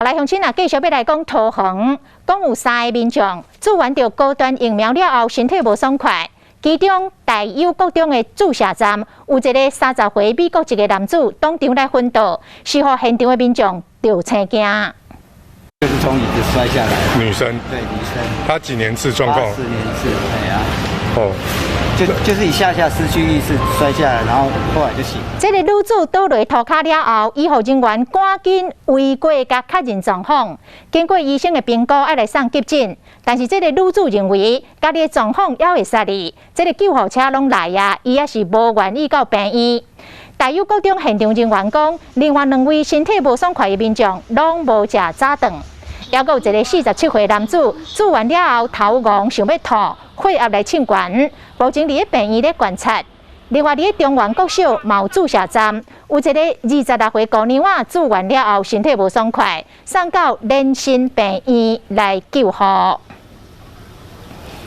來鄉親啊，繼續欲來講桃園，講有三个民眾注完著高端疫苗了後，身體無爽快。其中大有國中的注射站有一个30歲美國籍的男子當場來昏倒，是予現場的民眾著青驚。就是從椅子摔下來。女生。對，女生。她幾年次狀況？84年次，對啊。哦。就是一下下失去意識摔下來，然後後來就醒。這個女子倒落塗跤了後，醫護人員趕緊圍過共確認狀況，經過醫生的評估，愛來送急診。但是這個女子認為，家己的狀況猶會使哩，這个救護車攏來啊，伊也是無願意到病院。大有國中現場人員講，另外兩位身體無爽快的民眾攏無食早頓。猶閣有一个47歲男子注完了後頭戇想欲吐，血壓來衝懸，目前佇咧病院咧觀察。另外，佇咧中原國小嘛有注射站，有一个26歲姑娘仔注完了後身體無爽快，送到聯新病院來救護。